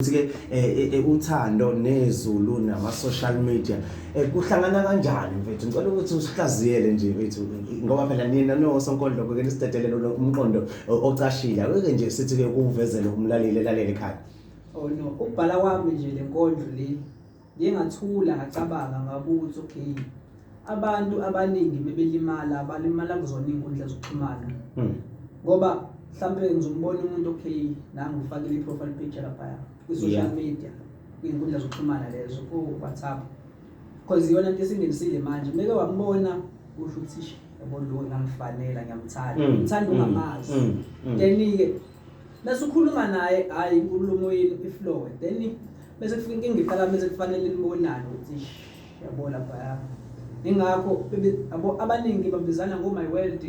Ukuthi-ke uthando nezulu nama-social media kuhlangana kanjani mfethu? Ngicela ukuthi usihlaziyele nje mfethu, ngoba phela nina nosonkondlo ke nisidedelele lo umqondo ocashile. Ake nje sithi-ke kuwuvezele umlaleli elalele ekhaya. Oh no, ukubhala kwami nje le nkondlo le ngiye ngathula ngacabanga ngabuka ukuthi okay, abantu abaningi bebelimala balimala kuzona iy'nkundla zokuxhumana. Ngoba mhlampe ngizombona umuntu, okay, nangu ufakile i-profile picture laphaya kwi-social media, kwiy'nkundla zokuxhumana lezo, ku-WhatsApp, because iyona nto esingenisile manje. Meke wambona kusho ukuthi, "Ish, yabo lo ngamfanela, ngiyamthanda." Umthanda ungamazi. Then-ke bese ukhuluma naye, hhayi, inkulumo yenu iflow, then bese kufika inkinga iqala bese kufanele nibonane ukuthi, ish, yabo laphaya. Ingakho yabo abaningi babizana ngo-my world,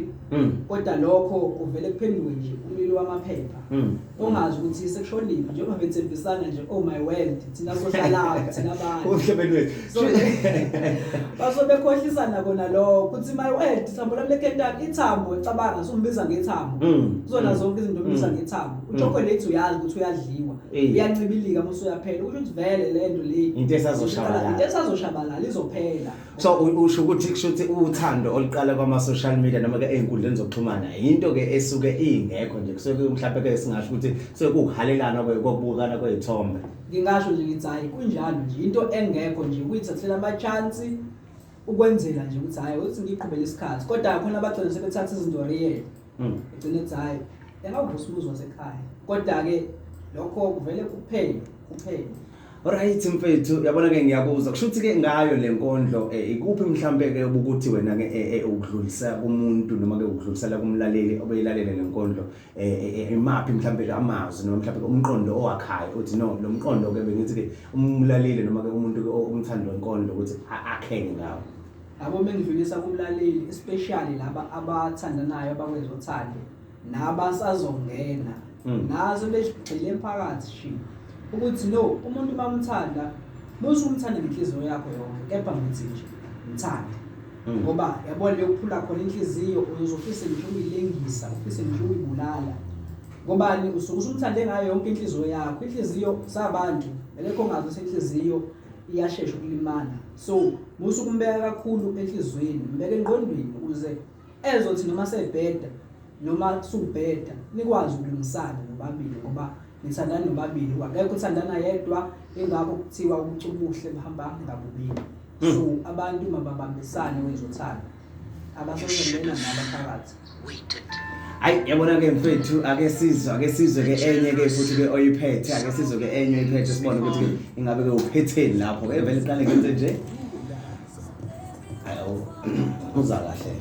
kodwa lokho kuvele kuphenduke nje umlilo wamaphepha, ongazi ukuthi sekushoniphi, njengoba bethembisana nje, "Oh my world, thina sohlalaphi thina abantu?" Umhlabeni wethu. So baso bekhohlisana kona lokho ukuthi my world, ithambo lami leKentani, ithambo, cabanga sumbiza ngethambo. Kuzona zonke izinto umbiza ngethambo. Uchocolate uyazi ukuthi uyadliwa, uyancibilika uma usuyaphela, kusho ukuthi vele le nto le Into esazoshabalala. Into esazoshabalala, izophela. So usho ukuthi kusho ukuthi uthando oluqala kwama-social media noma ke ey'nkundleni zokuxhumana into ke esuke ingekho nje, kusuke mhlawumbe ke singasho ukuthi kusuke kuwukuhalelana kokubukana kwey'thombe. Ngingasho nje ngithi hayi, kunjalo nje, into engekho nje, ukuyithathela ama-chance ukwenzela nje ukuthi hhayi, uthi ngiqhubele isikhathi, kodwa khona abagcina sebethatha izinto real, egcine ethi hhayi, engavusa umuzi wasekhaya, kodwa-ke lokho kuvele kuphele kuphele. Alright mfethu, yabona ke ngiyakuzwa. Kusho ukuthi ke ngayo le nkondlo ikuphi mhlambe ke ukuthi wena ke ukudlulisa kumuntu noma ke ukudlulisela kumlaleli obeyilalele le nkondlo, imaphi mhlambe ke amazwi noma mhlambe ke umqondo owakhayo uthi no, lo mqondo ke bengithi ke umlaleli noma ke umuntu ke umthandi wenkondlo ukuthi akheke ngawo? Yabo, mengidlulisa kumlaleli, especially laba abathandanayo, abakwezothando nabasazongena, nazo begxile phakathi shi, ukuthi no, umuntu mamthanda, musu umthanda ngenhliziyo yakho yonke, kepha ngithi nje mthande, ngoba yabona leyo kuphula khona inhliziyo, uzofisa ngisho ukuyilengisa, ufise ngisho ukuyibulala. Ngobani? Usuke usumthande ngayo yonke inhliziyo yakho. Inhliziyo sabantu, akekho ongazi ukuthi inhliziyo iyashesha ukulimala, so musu kumbeka kakhulu enhliziyweni, mbeke engqondweni, ukuze ezothi noma sebheda noma subheda nikwazi ukulungisana nobabili, ngoba nithandana nobabili, akekho uthandana yedwa. Ingakho kuthiwa ubucubuhle buhamba ngabubili. So abantu mababambisane kwezothando, abasozongena nabaphakathi. Hayi, yabona ke mfethu, ake sizwe ke enye ke futhi ke oyiphethe, ake sizwe ke enye oyiphethe, sibone ukuthi ke ingabe ke uphetheni lapho ke. Vele iqale ngenze nje. Ayo, uza kahle.